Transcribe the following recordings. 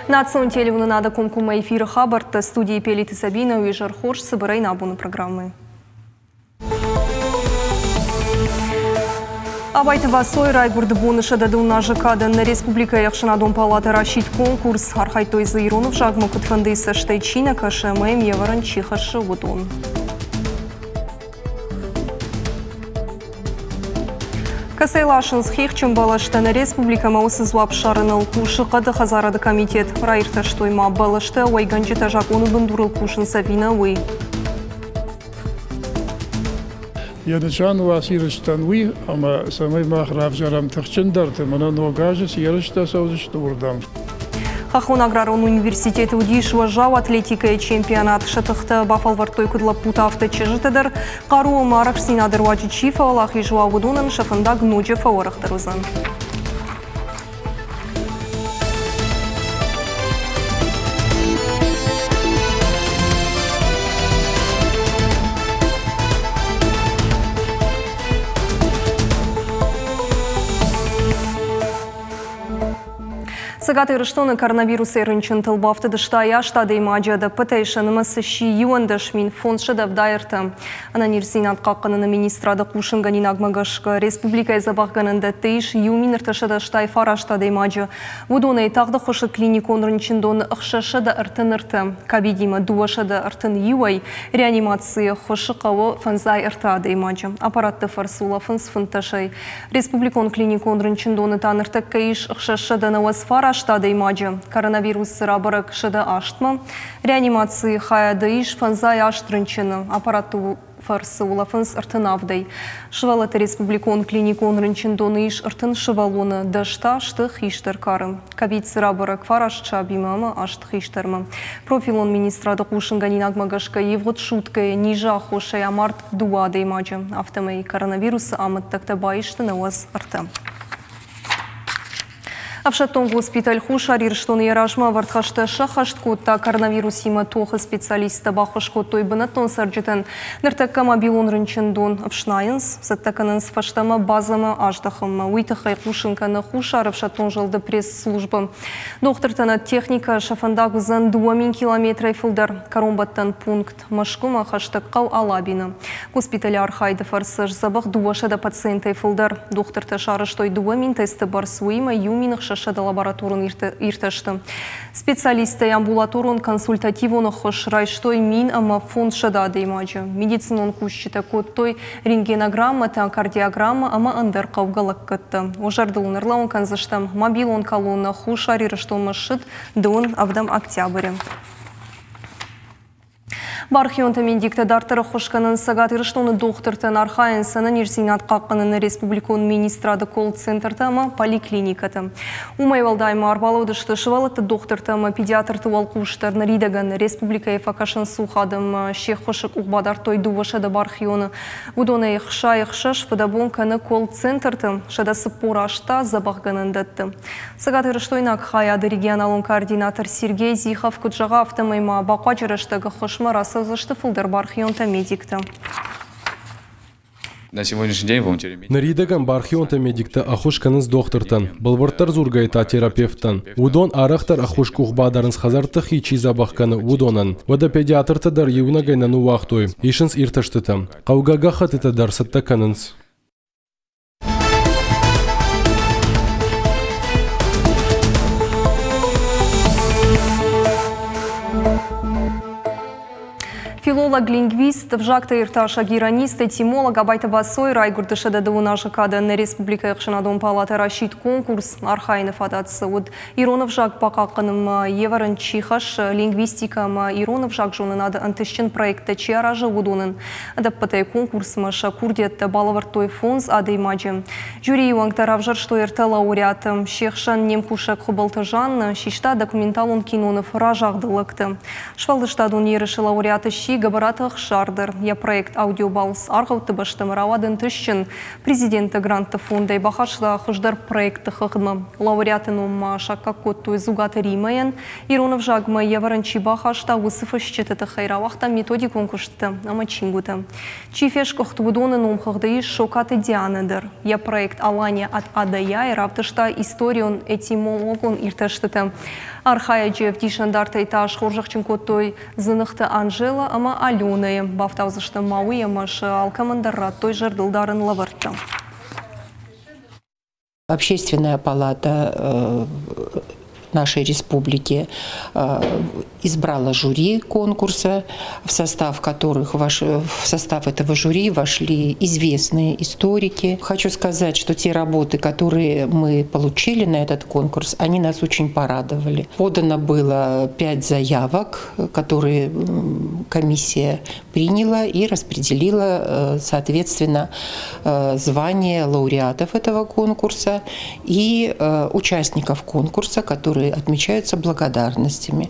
Национ телеуынынады комкоммӕ эфиры хабӕрттӕ студийы Пелиты Сабина уе зӕр хорз цыбырӕй нӕ абоны программӕйы. Абайты Васойы райгуырды боны 120 азы кадӕн нӕ республикӕйы ӕхсӕнадон палатӕ расидт конкурс. Архайдтой дзы ирон ӕвзагмӕ куыдфӕндыйы цӕстӕй чи нӕ кӕсы ӕмӕ йӕм йе вӕрӕн чи хӕссы, уыдон. Кӕцӕй ласынц хихджын бӕлӕстӕ нӕ республикӕмӕ уыцы дзуапп ссарыныл кусы хъӕды хӕдзарады комитет. Раиртӕстой ма бӕлӕстӕ уӕйгӕнджытӕ закъоны бындурыл кусынц ӕви нӕ, уый. Йӕ нысан у ацы ерыстӕн уый, ӕмӕ цӕмӕй мах равзарӕм тыхджындӕрты, мӕнӕ ног азы цы ерыстӕ цӕудзысты, уырдӕм. Хӕххон аграрон университеты уыдис уӕззау атлетикӕйы чемпионат. Сӕ тыхтӕ бафӕлвӕрдтой куыд лӕппутӕ, афтӕ чызджытӕ дӕр. Хъару ӕмӕ арӕхстдзинады руаджы чи фӕуӕлахиз уа, уыдонӕн сӕ фӕндаг ноджы фӕуӕрӕхдӕр уыдзӕн. Цӕгат Ирыстоны коронавирусӕй рынчынтыл бафтыдысты аст адӕймаджы, ӕдӕппӕтӕй сӕ нымӕц сси 11 573. Ӕнӕниздзинад хъахъхъӕныны министрады хъусынгӕнинагмӕ гӕсгӕ, республикӕйы дзӕбӕхгӕнӕндӕтты ис 1389 адӕймаджы. Уыдонӕй тагъд ӕххуысы клиникон рынчындоны 633, ковидимӕ 231-ӕй, реанимацийы ӕххуысы хъӕуы 53 адӕймаджы. Аппаратты фӕрцы улӕфынц 15-ӕй. Республикон клиникон рынчындоны та ныртӕккӕ ис 699 адӕймаджы. Коронавирус рабӕрӕг 108-мӕ. Реанимацийы хайады ис 58 рынчыны. Аппаратты фӕрцы улӕфынц 37-ӕй. Сывӕллӕтты республикон клиникон рынчындоны ис 30 сывӕллоны, дӕс та сты хистӕр кары. Ковид цы рабӕрӕг фараст сабимӕ ӕмӕ аст хистӕрмӕ. Профилон министрады хъусынгӕнинагмӕ гӕсгӕ ивгъуыд суткӕйы низы аххосӕй амард дыууӕ адӕймаджы. Афтӕмӕй коронавирусы амӕттӕгтӕ баисты 93. Ӕфсӕддон госпиталь Хуссар Ирыстоны йӕ размӕ ӕвӕрд хӕстӕ сӕххӕст кодта. Коронавирусимӕ тохы специалисттӕ баххуыс кодтой бынӕттон цӕрджытӕн. Ныртӕккӕ мобилон рынчындон ӕфснайынц, цӕттӕ кӕнынц фӕстӕмӕ базӕмӕ аздӕхынмӕ. Уый тыххӕй хъусын кӕны Хуссар ӕфсӕддон зылды пресс-службӕ. Дохтыртӕн ӕд техникӕ сӕ фӕндаг уыдзӕн 2000 километрӕй фылдӕр. Кӕронбӕттӕн пункт Мӕскуымӕ хӕстӕг хъӕу Алабины. Госпиталы архайды фӕрцы сдзӕбӕх 200 пациентӕй фылдӕр. Дохтыртӕ сарӕзтой 2000 тесты бӕрц, уыимӕ 1600 лабораторон иртӕсты. Специалисттӕй амбулаторон консультативон ӕххуыс райстой 1500 адӕймаджы. Медицинон кусджытӕ кодтой рентгенограммӕтӕ, кардиограммӕ ӕмӕ ӕндӕр хъӕугӕ лӕггӕдтӕ. Уӕ зӕрдыл ын ӕрлӕууын кӕндзыстӕм, мобилон колоннӕ Хуссар Ирыстонмӕ ссыд дыууын ӕвдӕм октябры. Бархионты миндиктӕ дарддӕр ӕххуыс кӕнынц Цӕгат Ирыстоны дохтыртӕн, архайынц ӕнӕниздзинад хъахъхъӕныны республикон министрады колл-центртӕ ӕмӕ поликлиникӕты. Уымӕй уӕлдай ма ӕрбалӕудысты сывӕллӕтты дохтыртӕ ӕмӕ педиатрты уӕлхъус дӕр. Ныридӕгӕн республикӕйы фӕкӕсынцух адӕммӕ се ххуысы къух бадардтой 200 бархионы. Уыдонӕй 66 фыдӕбон кӕны колл-центрты, 148 та дзӕбӕхгӕнӕндӕтты. Цӕгатирыстойнаг хайады регионалон координатор Сергей Зихов куыд зӕгъы, афтӕмӕй ма бахъуаджы рӕстӕг ӕххуысмӕ рацӕудзысты фылдӕр бархионтӕ-медиктӕ. На сегодняшний день волонтеры Ныридӕгӕн бархионтӕ-медиктӕ ӕххуыс кӕнынц дохтыртӕн, бӕлвырддӕр дзургӕйӕ та терапевттӕн. Уыдон арӕхдӕр ӕххуыс къух бадарынц хӕдзӕртты хи чи дзӕбӕх кӕны, уыдонӕн. Уӕдӕ педиатртӕ дӕр иунӕгӕй нӕ ныууагътой, исынц иртӕстытӕ. Хъӕугӕ гӕххӕттытӕ дӕр цӕттӕ кӕнынц. Филолог-лингвист, ӕвзагтӕ иртасӕг, иронист, этимолог Абайты Васойы райгуырды 120 азы кадӕн нӕ республикӕйы ӕхсӕнадон палатӕ расидт конкурс. Архайыны фадат цы уыд, ирон ӕвзаг бахъахъхъӕнынмӕ йе вӕрӕн чи хӕссы, лингвистикӕ ӕмӕ ирон ӕвзагзонынады ӕнтыстджын проекттӕ чи аразы, уыдонӕн. Ӕдӕппӕтӕй конкурсмӕ сӕ курдиӕттӕ балӕвӕрдтой фондз адӕймаджы. Жюрийы уӕнгтӕ равзӕрстой ӕртӕ лауреаты. Се хсӕн не мкусӕг Хуыбылты Жанна систа документалон киноныв «Разагъды лӕгты». Сфӕлдыстадон ерысы лауреат сси Гӕбӕраты Ӕхсар дӕр. Йӕ проект «Аудиобалц аргъӕутты бӕстӕмӕ» рауад ӕнтыстджын. Президенты грантты фондӕй бахаста хуыздӕр проектты хыгъдмӕ. Лауреаты ном ма саккаг кодтой Дзугаты Римӕйӕн. Ирон ӕвзагмӕ йе вӕрӕн чи бахаста, уыцы фысджыты тыххӕй рауагъта методикон куыстытӕ ӕмӕ чингуытӕ. Чи фесгуыхт, уыдоны номхыгъды ис Сокаты Дианӕ дӕр. Йӕ проект «Алания от А до Я» равдыста историон-этимологон иртӕстытӕ. Архайӕджы ӕвдисӕндартӕй та схорзӕхджын кодтой Дзыныхты Анжела ӕмӕ Аленӕйы. Бафтаудзысты ма уый, ӕмӕ сӕ алкӕмӕн дӕр радтой зӕрдылдарӕн лӕвӕрттӕ. Общественная палата нашей республики избрала жюри конкурса, в состав этого жюри вошли известные историки. Хочу сказать, что те работы, которые мы получили на этот конкурс, они нас очень порадовали. Подано было 5 заявок, которые комиссия приняла и распределила, соответственно, звание лауреатов этого конкурса и участников конкурса, которые отмечаются благодарностями.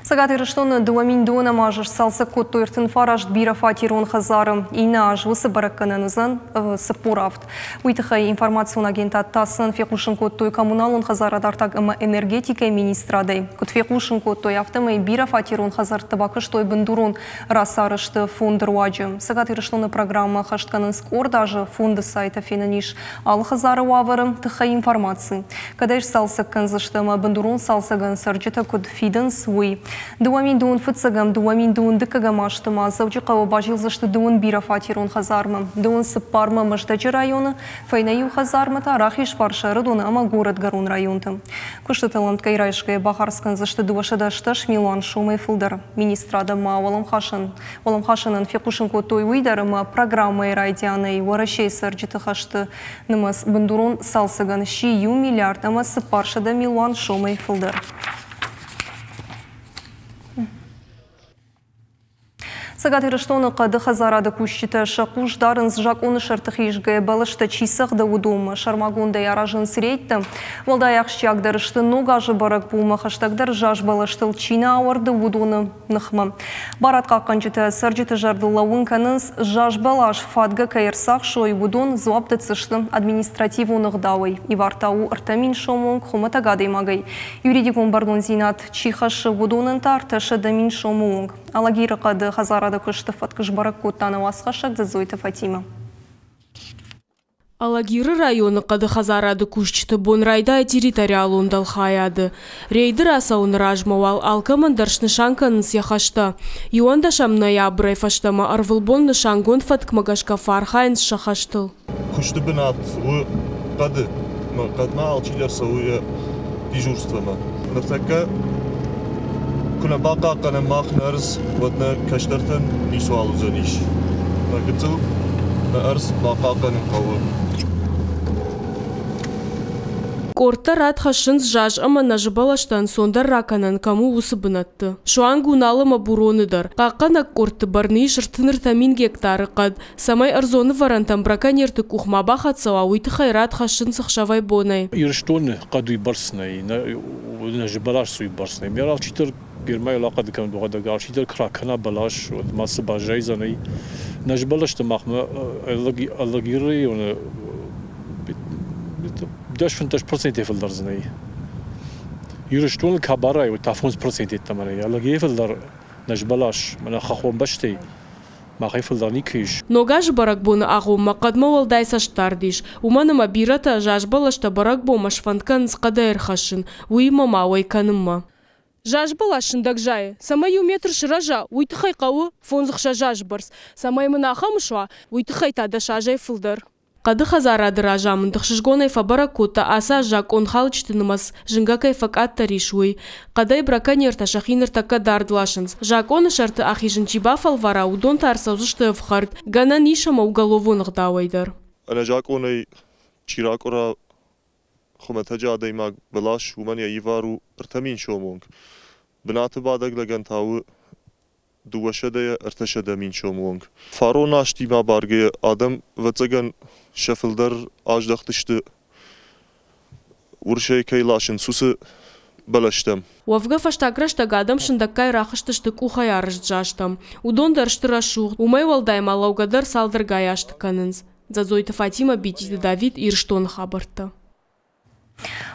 Цӕгат Ирыстоны 2002 азы сцалцӕг кодтой 39 бирӕфатерон хӕдзары. Иннӕ аз уыцы бӕрӕггӕнӕн уыдзӕн 47. Уый тыххӕй информацион агентад ТАСС-ӕн фехъусын кодтой коммуналон хӕдзарад, артаг ӕмӕ энергетикӕйы министрадӕй. Куыд фехъусын кодтой, афтӕмӕй бирӕфатерон хӕдзӕртты бакуыстой бындурон рацарӕзты фонды руаджы. Цӕгат Ирыстоны программӕ ӕххӕст кӕнынц къорд азы. Фонды сайты фенӕн ис алы хӕдзары уавӕры тыххӕй информаци. Кӕд ӕй сцалцӕг кӕндзысты ӕмӕ бындурон цалцӕгӕн цӕрджытӕ куыд фидынц, уый. 2021-ӕм, 2022-ӕм азты ма Дзӕуджыхъӕуы базилдзысты дыууын бирӕфатерон хӕдзармӕ, 24-мӕ Мӕздӕджы районы, фӕйнӕ иу хӕдзармӕ та Рахизфарсы, Ӕрыдоны ӕмӕ Горӕтгӕрон районты. Куыстытыл ӕмткӕй райсгӕйӕ бахардз кӕндзысты 280 милуан сомӕй фылдӕр. Министрады ма уӕлӕмхасӕнӕн фехъусын кодтой уый дӕр, ӕмӕ программӕйы райдианӕй Уӕрӕсейы цӕрджыты хӕсты нымӕц бындурон цалцӕгӕн сси 1 миллиард ӕмӕ 400 милуан сомӕй фылдӕр. Цӕгат Ирыстоны хъӕды хӕдзарады кусджытӕ сӕ хъус дарынц, закъоны сӕрты хизгӕ бӕлӕстӕ чи цӕгъды, уыдонмӕ. Сӕрмагондӕй аразынц рейдтӕ. Уӕлдай ахсджиагдӕр сты, Ног азы бӕрӕгбонмӕ хӕстӕгдӕр заз бӕлӕстыл чи нӕ ауӕрды, уыдоны ныхмӕ. Барадхъахъхъӕнджытӕ цӕрджыты зӕрдыл лӕууын кӕнынц, заз бӕлас фадгӕ кӕй ӕрцахсой, уыдон дзуапп дӕтдзысты административон ӕгъдауӕй. Ивар та у 3000 сомы онг хуымӕтӕг адӕймагӕй. Юридикон бӕрнондзинад чи хӕссы, уыдонӕн та 300 000 сомы онг. Алагиры хъӕды хӕдзарады куысты фӕтк сбӕрӕг кодта нӕ уацхӕссӕг Дзӕдзойты Фатимӕ. Алагиры районы хъӕды хӕдзарады кусджыты бон райдайы территориалон дӕлхайады. Рейды рацӕуыны размӕ уал алкӕмӕн дӕр снысан кӕнынц йӕ хӕстӕ. 11 ноябрӕй фӕстӕмӕ ӕрвылбон нысангонд фӕткмӕ гӕсгӕ фӕархайынц сӕ хӕстыл. Куысты бынат у хъӕды. Хъӕдмӕ алчидӕр цӕуы йӕ дежурствомӕ. Ныртӕккӕ куы нӕ бахъахъхъӕнӕм мах нӕ ӕрдз, уӕд нӕ кӕстӕртӕн ницыуал уыдзӕнис. Нӕ гыццыл нӕ ӕрдз бахъахъхъӕнын хъӕуы. Къордтӕ рад хӕссынц, заз ӕмӕ нӕзы бӕлӕстӕ ӕнцондӕр ракӕнӕн кӕм у, уыцы бынӕтты. Суанг Уынал ӕмӕ Буроны дӕр. Хъахъхъӕнӕг къордты бӕрны ис 33 гектары хъӕд. Цӕмӕй ӕрдзон ӕвӕрӕнтӕм браконьерты къух ма бахӕццӕ уа, уый тыххӕй рад хӕссынц ӕхсӕвӕй-бонӕй. Ирыстоны хъӕд уыйбӕрц нӕй, нӕзы бӕлас уыйбӕрц нӕй. Ме алчидӕр Бирмӕ лахъӕд кӕнӕд уӕдӕг алчидӕр куы ракӕна бӕлас, уӕд ма цы баззайдзӕн. Нӕзы бӕлӕстӕ махмӕ Алагиры районы 10-15 процентӕй фылдӕр дзы нӕй. Ирыстоны Кабарайы уӕд та 5% йеддӕмӕ нӕй. Алагирӕй фылдӕр нӕзы бӕлас, мӕнӕ хӕххон бӕстӕй махӕй фылдӕр никуы ис. Ног азы бӕрӕгбоны агъоммӕ хъӕдмӕ уӕлдай цӕстдард ис, уымӕн ӕмӕ бирӕтӕ заз бӕлӕстӕ бӕрӕгбонмӕ сфӕнд кӕнынц хъӕдӕй ӕрхӕссын, уыимӕ ма уӕй кӕнынмӕ. Заз бӕлас сындӕг зайы. Цӕмӕй иу метр сырӕза, уый тыххӕй хъӕуы 5-6 азы бӕрц. Цӕмӕй мын ахӕм суа, уый тыххӕй та 10 азӕй фылдӕр. Хъӕды хӕдзарады разамынд ӕхсызгонӕй фӕбӕрӕг кодта, ацы аз закъонхалджыты нымӕц зынгӕ кӕй фӕкъаддӕр ис, уый. Хъӕдӕй браконьертӕ сӕхи ныртӕккӕ дард ласынц. Закъоны сӕрты ахизын чи бафӕлвара, уыдон та ӕрцӕудзысты ӕфхӕрд. Гӕнӕн ис, ӕмӕ уголовон ӕгъдауӕй дӕр. Ӕнӕзакъонӕй чи ракъуыра хуымӕтӕджы адӕймаг бӕлас, уымӕн йӕ ивар у 3000 сомы онг. Бынаты бадӕг лӕгӕн та у 200-300 000 сомы онг. Фарон азтимӕ абаргӕйӕ адӕм, ӕвӕццӕгӕн, сӕ фылдӕр аздӕхтысты, уырсӕй кӕй ласынц, уыцы бӕлӕстӕм. Уӕвгӕ фӕстаг рӕстӕг адӕм сындӕггай рахызтысты къухӕй арӕзт зазтӕм. Уыдон дӕр сты рӕсугъд, уымӕй уӕлдай ма лӕугӕ дӕр цалдӕргай азты кӕнынц. Дзӕдзойты Фатимӕ, Бититы Давид, Ирыстоны хабӕрттӕ.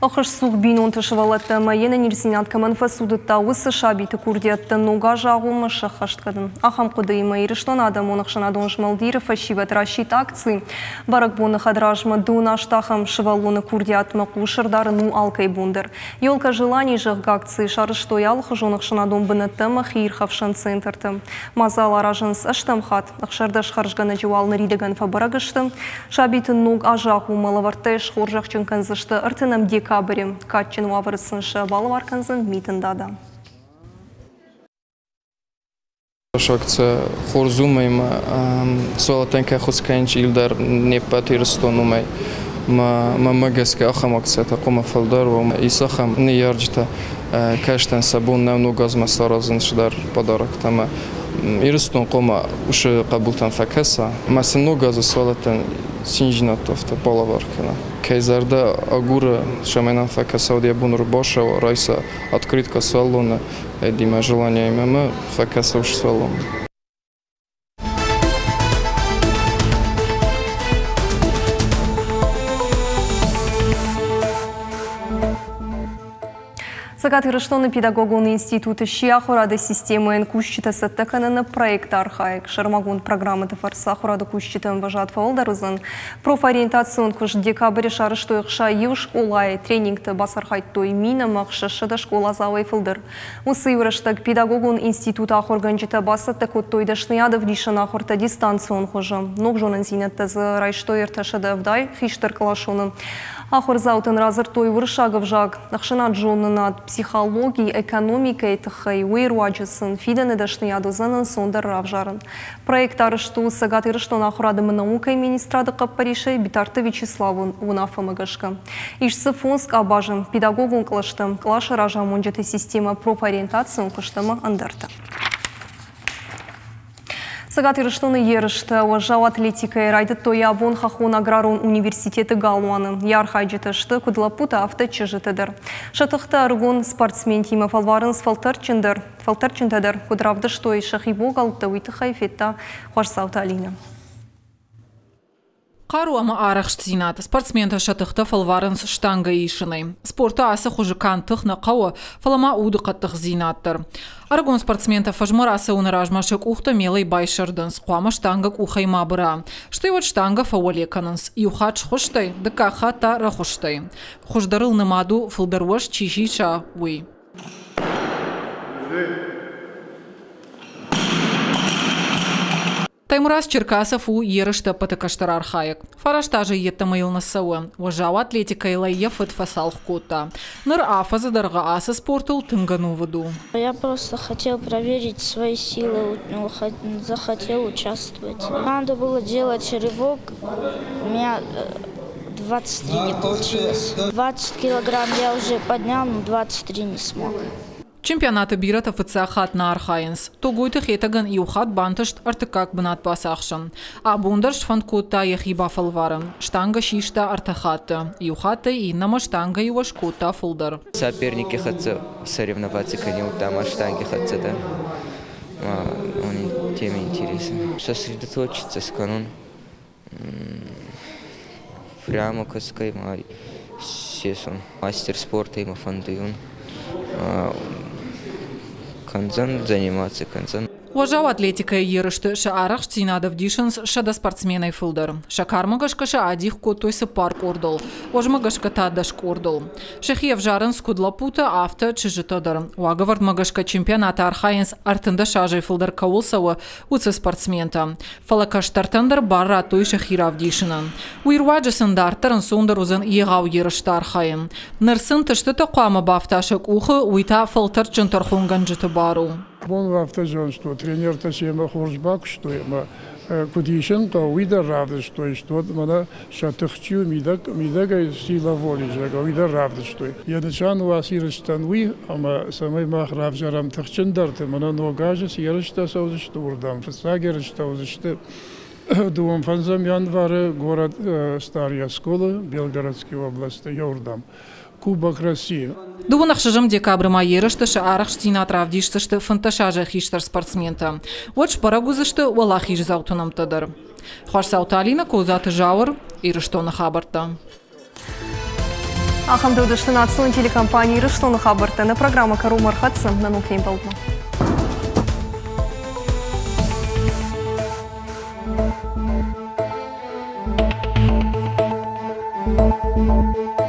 Ӕххуысцух бинонты сывӕллӕттӕ ӕмӕ йе нӕниздзинад кӕмӕн фӕцудыдта, уыцы сабиты курдиӕттӕ ног азы агъоммӕ сӕххӕст кӕнын. Ахӕм хъуыдыимӕ Ирыстоны адӕмон ӕхсӕнадон змӕлд Иры фӕсивӕд расидт акци. Бӕрӕгбоны хӕдразмӕ дыууын аст ахӕм сывӕллоны курдиатмӕ хъус ӕрдарын у алкӕй бон дӕр. Елка желаний, зӕгъгӕ, акци сарӕзтой алыхуызон ӕхсӕнадон бынӕттӕ ӕмӕ хиирхӕфсӕн центрты. Мадзал аразынц ӕстӕм хатт. 16 хӕрзгӕнӕджы уал ныридӕгӕн фӕбӕрӕг сты. Сабиты ног азы агъоммӕ лӕвӕрттӕй схорзӕхджын кӕндзысты 30 декабры. Кадджын уавӕры сын сӕ балӕвар кӕндзӕн Митын Дада. Акция хорз у ӕмӕ сывӕллӕттӕн кӕй ӕххуыс кӕнынц иуылдӕр не ппӕт Ирыстон уымӕй. Мӕнмӕ гӕсгӕ ахӕм акциятӕ хъуамӕ фылдӕр уа. Ис ахӕм ныййарджытӕ, кӕстӕн сӕ бон нӕу ног азмӕ саразын цыдӕр подароктӕ ӕмӕ Ирыстон хъуамӕ уыцы хъӕбултӕм фӕкӕса ӕмӕ сын ног азы сывӕллӕттӕн циндзинӕдтӕ афтӕ балӕвар кӕна. Кӕй зӕрдӕ агуры, цӕмӕй нӕм фӕкӕса, уӕд йӕ бон ӕрбацӕуа, райса открытка сывӕллоны Эдимӕ желанияимӕ ӕмӕ фӕкӕса уыцы сывӕллонмӕ. Цӕгат Ирыстоны педагогон институты сси ахуырады системӕйӕн кусджытӕ цӕттӕ кӕныны проект архайӕг. Сӕрмагонд программӕты фӕрцы ахуырады кусджыты ӕмвӕзад фӕуӕлдӕр уыдзӕн. Профориентацион куыст декабры сарӕзтой 61 скъолайы. Тренингты бацархайдтой 1600 скъоладзауӕй фылдӕр. Уыцы иу рӕстӕг педагогон институты ахуыргӕнджытӕ бацӕттӕ кодтой дӕсныйад ӕвдисӕн ахуыртӕ дистанцион хуызы. Ног зонындзинӕдтӕ дзы райстой 370 хистӕркъласоны. Ахуырдзаутӕн радзырдтой уырыссаг ӕвзаг, ӕхсӕнад зонынад, психологи, экономикӕйы тыххӕй, уый руаджы сын фидӕны дӕсныйад уыдзӕн ӕнцондӕр равзарын. Проект арӕзт у Цӕгат Ирыстоны ахуырады ӕмӕ наукӕйы министрады хъӕппӕрисӕй Битарты Вячеславы уынаффӕмӕ гӕсгӕ. Ис дзы фондз къабазы, педагогон кълӕстӕ, къласы разамонджыты системӕ, профориентацион куыст ӕмӕ ӕндӕртӕ. Цӕгат Ирыстоны ерыстӕ уӕззау атлетикӕйӕ райдыдтой абон Хӕххон аграрон университеты галуаны. Йӕ архайджытӕ сты куыд лӕппутӕ, афтӕ чызджытӕ дӕр. Сӕ тыхтӕ ӕрыгон спортсментимӕ фӕлварынц фӕлтӕрдджындӕр, фӕлтӕрдджынтӕ дӕр. Куыд равдыстой сӕхи богӕлттӕ, уый тыххӕй федта Хуасдзауты Алинӕ. Хъару ӕмӕ арӕхстдзинад. Спортсментӕ сӕ тыхтӕ фӕлварынц штангӕ исынӕй. Спорты ацы хуызы канд тых нӕ хъӕуы, фӕлӕ ма уды хъӕддыхдзинад дӕр. Ӕрыгон спортсментӕ фӕзмӕ рацӕуыны размӕ сӕ къухтӕ мелӕй байсӕрдынц, хъуамӕ штангӕ къухӕй ма быра. Стӕй уӕд штангӕ фӕуӕле кӕнынц. Иу хатт схуыстӕй, дыккаг хатт та рӕхуыстӕй. Хуыздӕрыл нымад у, фылдӕр уӕз чи сиса, уый. Таймураз Черкасов у ерысты ӕппӕты кӕстӕр архайӕг. Фараст азы йеддӕмӕ йыл нӕ цӕуы. Уӕззау атлетикӕйыл ӕй йӕ фыд фӕцалх кодта. Ныр афӕдзы дӕргъы ацы спортыл тынг ӕнувыд у. Я просто хотел проверить свои силы, захотел участвовать. Надо было делать рывок, у меня 23 не получилось. 20 килограмм я уже поднял, но 23 не смог. Чемпионаты бирӕтӕ фыццаг хатт нӕ архайынц. Тогойты Хетӕгӕн иу хатт бантыст ӕртыккаг бынат бацахсын. Абон дӕр сфӕнд кодта йӕхи бафӕлварын. Штангӕ систа ӕртӕ хатты. Иу хаттӕй иннӕмӕ штангӕйы уӕз кодта фылдӕр. Соперники хӕццӕ соревноваться кӕниудта ма штанги хӕццӕ дӕр. Он теме интересен. Сосредоточиться сканун прямо кӕсгӕй ма сесун. Мастер спорта имӕ фӕндуй кӕндзӕн, заниматься кӕндзӕн. Уӕззау атлетикӕйы ерысты сӕ арӕхстдзинад ӕвдисынц 100 спортсменӕй фылдӕр. Сӕ кармӕ гӕсгӕ сӕ адих кодтой цыппар къордыл, уӕзмӕ гӕсгӕ та 10 къордыл. Сӕхи ӕвзарынц куыд лӕппутӕ, афтӕ чызджытӕ дӕр. Уагӕвӕрдмӕ гӕсгӕ чемпионаты архайынц 13 азӕй фылдӕр кӕуыл цӕуы, уыцы спортсментӕ. Фӕлӕ кӕстӕртӕн дӕр бар радтой сӕхи равдисынӕн. Уый руаджы сын дарддӕр ӕнцондӕр уыдзӕн егъау ерысты архайын. Ныр сын тыстытӕ хъуамӕ бафта сӕ къухы, уый та фӕлтӕрдджын тӕрхонгӕнджыты бар у. Бон афтӕ зӕгъын, что тренертӕ семӕ хорз бакуыстой ӕмӕ куыд исын хъӕуы, уый дӕр равдыстой, что мӕнӕ сӕ тых чи у мидӕгӕй сила воли, зӕгъгӕ, уый дӕр равдыстой. Йӕ нысан у ацы ерыстӕн уый, ӕмӕ цӕмӕй мах равзарӕм тыхджындӕрты, мӕнӕ ног азы цы ерыстӕ цӕудзысты, уырдӕм. Фыццаг ерыстӕ уыдзысты 25 январы город Старая Осколы, Белгородской области, еуырдӕм. Кубок России. 26 декабры ма ерысты сӕ арӕхстдзинад равдисдзысты 15 азы хистӕр спортсментӕ. Уӕд сбӕрӕг уыдзысты уӕлахиздзауты нӕмттӕ дӕр. Хуасдзауты Алинӕ, Козаты Зауыр, Ирыстоны хабӕрттӕ. Ахӕм уыдысты национ телекомпани Ирыстоны хабӕрттӕ. Нӕ программӕ кӕронмӕ ӕрхӕццӕ. Нӕ ног фембӕлдмӕ. Thank you.